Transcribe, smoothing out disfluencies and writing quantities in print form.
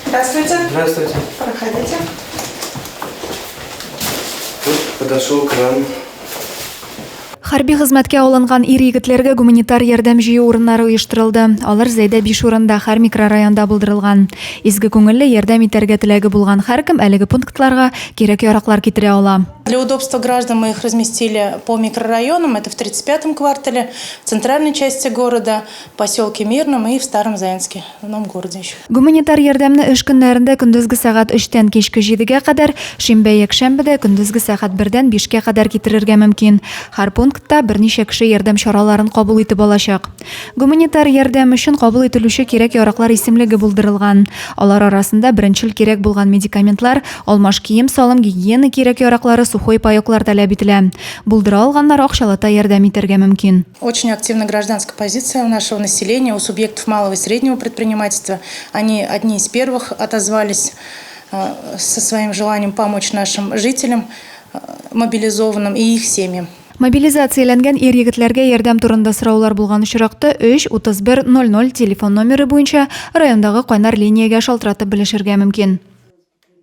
Здравствуйте. Здравствуйте. Проходите. Тут подошел к нам. Хәрби хезмәткә алынган ир-егетләргә гуманитар ярдәм җыю урыннары оештырылды. Алар Зәйдә биш урында, һәр микрорайонда булдырылган. Изге күңелле, ярдәм итәргә теләге булган һәркем әлеге пунктларга кирәк-яраклар китерә ала. Для удобства граждан мы их разместили по микрорайонам. Это в 35-м квартале, в центральной части города, поселке Мирном и в Старом Заинске, в новом городе еще. Гуманитар ярдәмне эш көннәрендә көндезге сәгать өчтән кичке җидегә кадәр, шимбә-якшәмбедә көндезге сәгать бердән бишкә кадәр китерергә мөмкин. Һәр пунктта берничә кеше ярдәм чараларын кабул итеп алачак. Гуманитар ярдәм өчен кабул ителүче кирәк-яраклар исемлеге булдырылган. Алар арасында беренчел кирәк булган медикаментлар, алмаш кием-салым, гигиена кирәк-яраклары, сухой паеклар таләп ителә. Булдыра алганнар акчалата ярдәм итәргә мөмкин. Очень активна гражданская позиция у нашего населения, у субъектов малого и среднего предпринимательства. Они одни из первых отозвались э, со своим желанием помочь нашим жителям, э, мобилизованным и их семьям. Мобилизацияләнгән ир-егетләргә ярдәм турында сораулар булган очракта 3 31 00 телефон номеры буенча райондагы кайнар линиягә шалтыратып белешергә мөмкин.